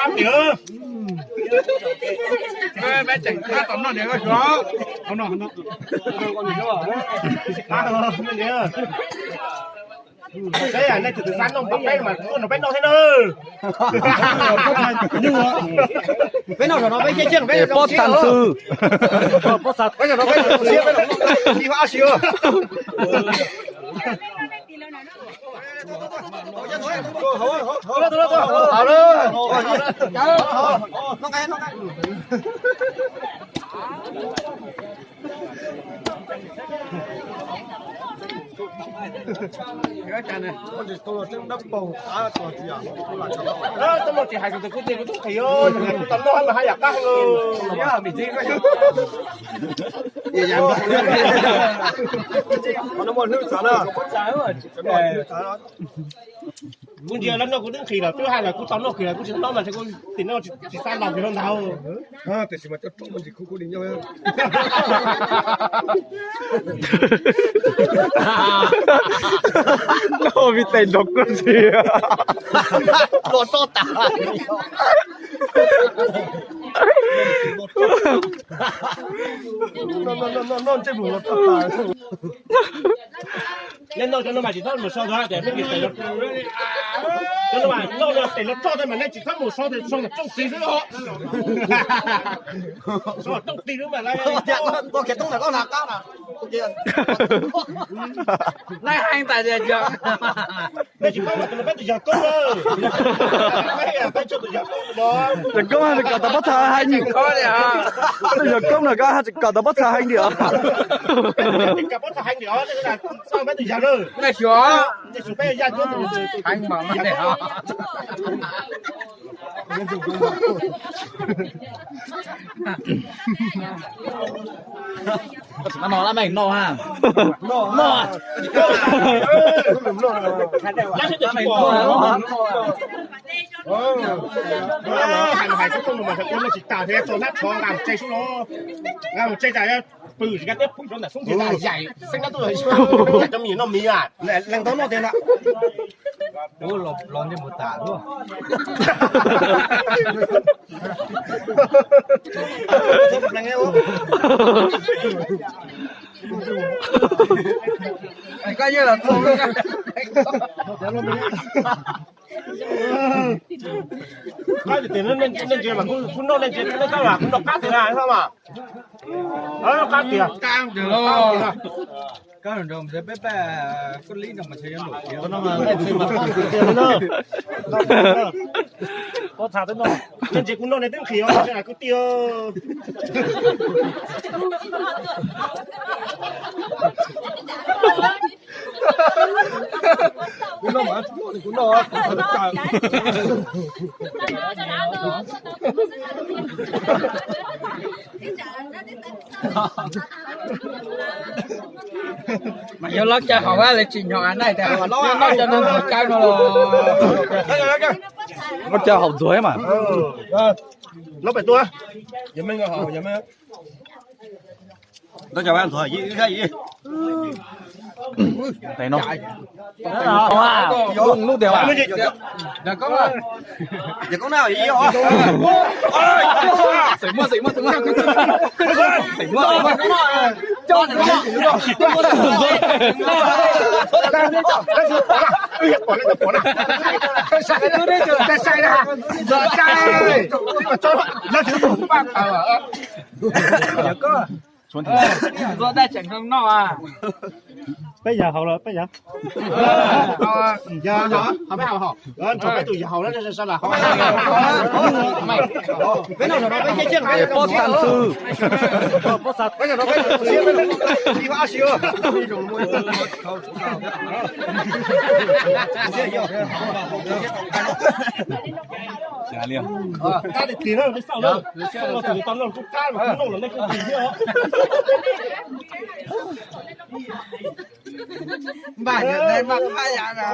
Ab, peb tseem qab tom noj niam ko suav. Peb nej tus twg xav noj npaum peb mas tuaj nrog peb noj thiab na. Peb noj saum no peb ciaj ciaj peb pob txha xwb. Peb saum no peb tus siab peb los noj ib ob si. Tsis hais tus twg kuj tias kuv tub qhis, kuv tau noj mas haj yam qab heev. Kuv ntsia lawv noj kuv twb nqhis lawm, twb hais lawm kuv tau noj kiag lawm, kuv tsis tau noj mas kuv tim no tsis xav los kiag rau ntawd. Tiam sis mas coj roob ntsis khub kuv li nyob. Noj vim tes nrov kub ntxhi. Los toj tas. Noj ntsej muag los toj tas. Nej noj cov no mas tsis txhob mus so ntag, tias nej cov no mas noj tes los roj tej mas nej tsis txhob mus so, so rooj ti xwb os. So rooj ti xwb mas lawv. Lawv hais tas tias nej tsis paub mas tus no peb tus yawg koob na. Peb tso tus yawg koob no. Yawg koob hais kom tau pob txha hais nyuj. Tus yawg koob no ko hais kom tau pob txha hais ntiag. Kom pob txha hais ntiag, nej xav peb tus yawg na. Xav peb yawg. No lab meej no ha. No. Hais mas hais xub tuaj mus mas ua tsis tas thiab, tso hnab tshov nqa mus tse xwb los. Nqa mus tse tas pw tsis nqa teb pw rau ntawm xub ntiag tas yaim xeeb dab tuaj yaim cov me nyuam noj mis a. Leej tau noj tiag na. Los ntsej muag tas luaj. Koj yeej los txog. Qab tiag tiag, nej ntsia mas kuv noj, nej ntsia nej kab mas kuv noj qab tiag na, mas noj qab tiag. Kab tiag los. Kab nrog peb peb koj lib no mas ntshe yuav npaum tiag. Pob txha twb noj, nej ntsia kuv noj nej twb nqhis os, kwv tij. Kuv noj mas kuv noj. Mas yog loj caw haum lawv tsis nyob na, noj cov no ntxuav caw no los. Loj caw haum ntxuav mas. Loj pem tuaj. Loj caw ntxuav. Tes no. Lub tiag. Xeem muaj, xeem muaj, xeem muaj. Xeem muaj, xeem muaj. Peb yawg haus lawm, peb yawg. Yawg haus, peb haus, nrog peb tus yawg haus na, sawv daws haus. Peb noj saum no peb ciaj ciaj, peb pob txha xwb. Peb noj saum no peb tus siab peb los noj ib ob si. Kab tiag tiag na, peb xauj na. Tus tau noj kuj kab mas kuv noj los nej kuj nqhis thiab. Npaj yam, npaj qab yam na.